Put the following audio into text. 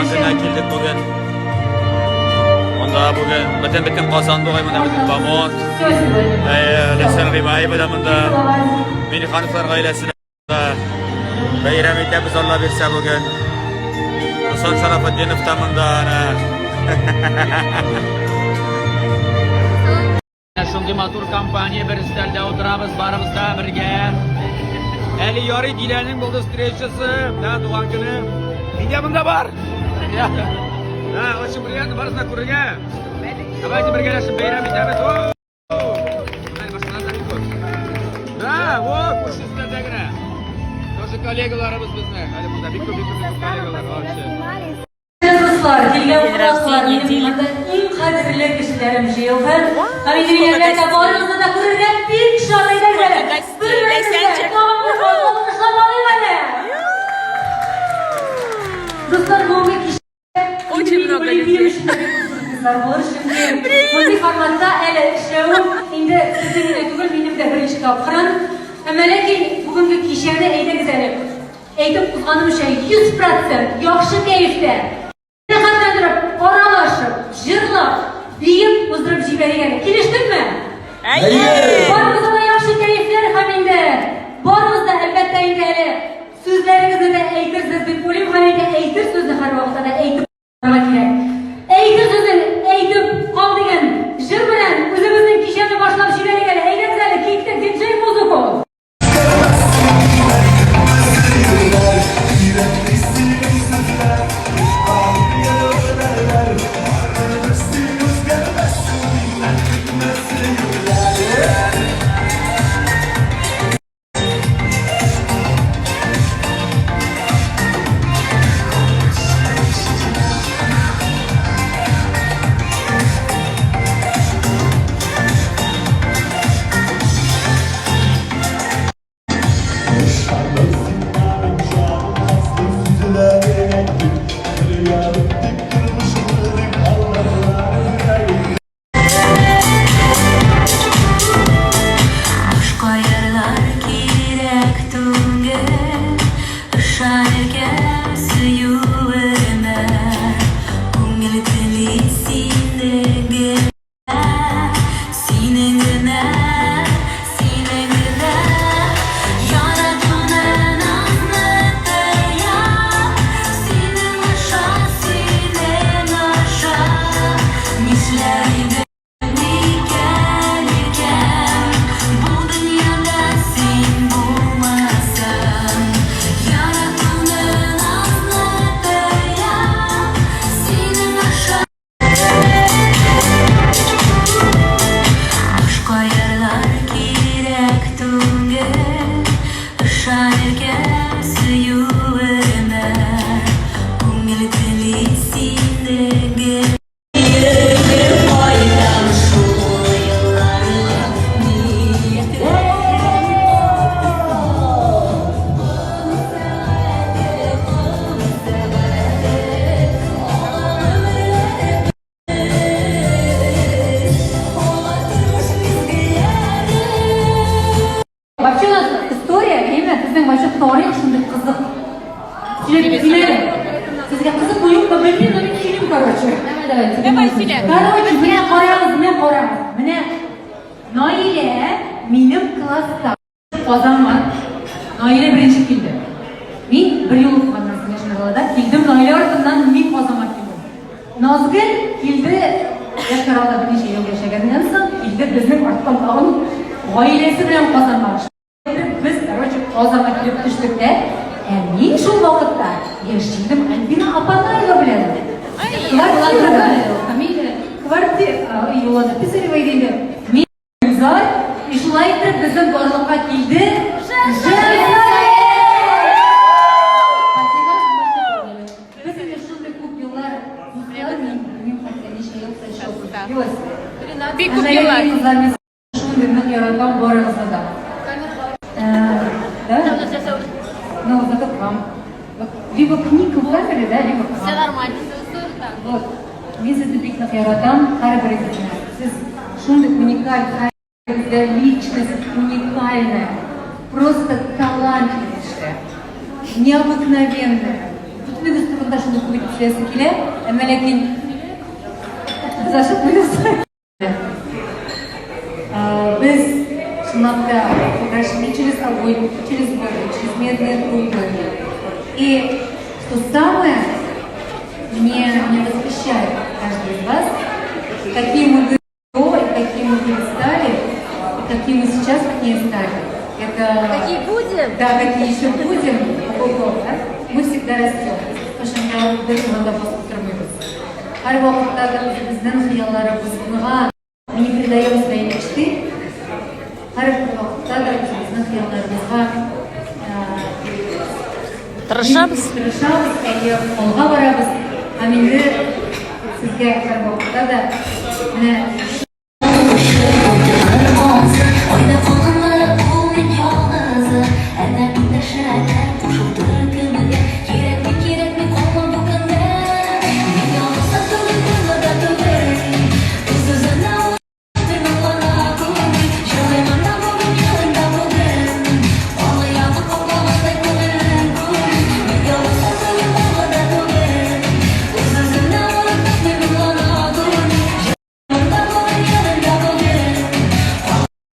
Туган көненә килдек бүген. Монда бүген бөтен-бөтен Казан бугай монда бөтен Бамонт. Ләйсән Гыймаева да монда. Минихановлар гаиләсе дә бәйрәм итәбез Алла бирсә бүген. Руслан Шарафетдинов та монда әнә. Шундый матур компания бер өстәлдә утырабыз, барыбыз да бергә. Әле ярый Диләнең булды встречасы, да, туган көне. Нигә монда бар? Да, очень приятно барысын да күрергә. Давайте бергәләшеп бәйрәм итәбез. Да, вот, күрше өстәлдә генә. Тоже коллегаларыбыз безнең. Әле монда бик күп, бик күп, бик күп коллегалар вообще. Дуслар, килгән кунаклар, минем монда иң кадерле кешеләрем җыелган. Һәм инде мин әлбәттә барыгызны да күрергә бик шат әйдәгез әле. Бер-беребезгә тагын бер кат алкышлап алыйк әле. Дуслар, бүгенге кичә Очень много людей. Булыр, чөнки мондый форматта әле эшләвем инде сезнең генә түгел, минем дә беренче тапкырым. Әмма ләкин бүгенге кичәне әйдәгез әле Әйтеп узганымча, 100 процент яхшы кәефтә, рәхәтләндереп, аралашып, җырлап, биеп уздырып җибәрик әле. Килештекме? Әйе! Барыбызда да яхшы кәефләр һәм инде барыгыз да, әлбәттә инде әле сүзләрегезне дә әйтерсез дип уйлыйм һәм инде әйтер сүзне һәрвакытта да әйтеп калырга кирәк. Әйтер сүзен әйтеп кал дигән җыр белән үзебезнең кичәне башлап җибәрик әле. Әйдәгез әле, киттек, диджей музыку! Башка ярлар кирәк түгел, Ышанырга сөюемә. Күңел тели сине генә. Синең генә, синең генә Яратуны назны тоям Синең аша, синең аша Нишләр идем икән, икән Бу дөньяда син булмасаң Яратуны назны тоям Синең аша Башка ярлар кирәк түгел, Ышан иркәм сөюемә, Күңел тели сине гел. Йөреп кайтам шул елларга, Ниятем Ком сәгате, ком сәгате, Вообще у нас история, әйме, безнең вообще тарих шундый кызык. Сөйләп сөйләдем. Сезгә кызыкмы юкмы белмим, но мин сөйлим, короче. Давай, сөйлә. Короче, менә карагыз, менә карагыз. Менә Наилә минем класста. Казанга Наилә беренче килде. Мин бер ел укыганнан соң Йошкар-Олада килдем, Наилә артыннан мин Казанга килдем. Назгөл килде, Йошкар-Олада берничә ел яшәгәннән соң, килде безнең арттан тагын гаиләсе белән Казанга. Без, короче, Казанга килеп төштек тә, ә мин шул вакытта яши идем Альбина Апанаева белән. Квартирада. Фамилия? Квартира, Юлана Писарева иде. Мин Гөлзар, и шулай итеп безнең барлыкка килде Без инде шундый күп еллар дуслар, мин белмим хәтта ничә ел сочеталась. Бик күп еллар. Кызлар, мин шундый нык яратам барыгызны да. Да? Ну, зато к вам. Вот, либо к нику в камере, да, либо к вам. Все нормально. Вот. Мин сезне бик нык яратам, һәрберегезне. Сез шундый уникаль, һәрберегездә личность уникальная, просто талантливейшая, необыкновенная. Бөтенегез турында да шуны күп итеп сөйләсе килә, әмма ләкин без ашыкмыйбыз. Без чынлап та прошли через огонь, через воду, через медные трубы. И что самое мне, меня восхищает каждый из вас, какие мы были до, и какие мы были стали, и какие мы сейчас какие стали. Это... Какие будем? Да, какие еще будем, ого-го, да? Мы всегда растем. Кашанда бер урында басып тормыйбыз. Һәрвакытта да үзебезнең хыялларыбызга мы не предаем свои мечты. Һәрвакытта да үзебезнең хыялларыбызга Тырышабыз. Тырышабыз, әйе, алга барабыз. Һәм инде сезгә һәрвакытта да менә Кайда калганнары ул мин ялгызы, Әнә иптәше, әнә кушылды.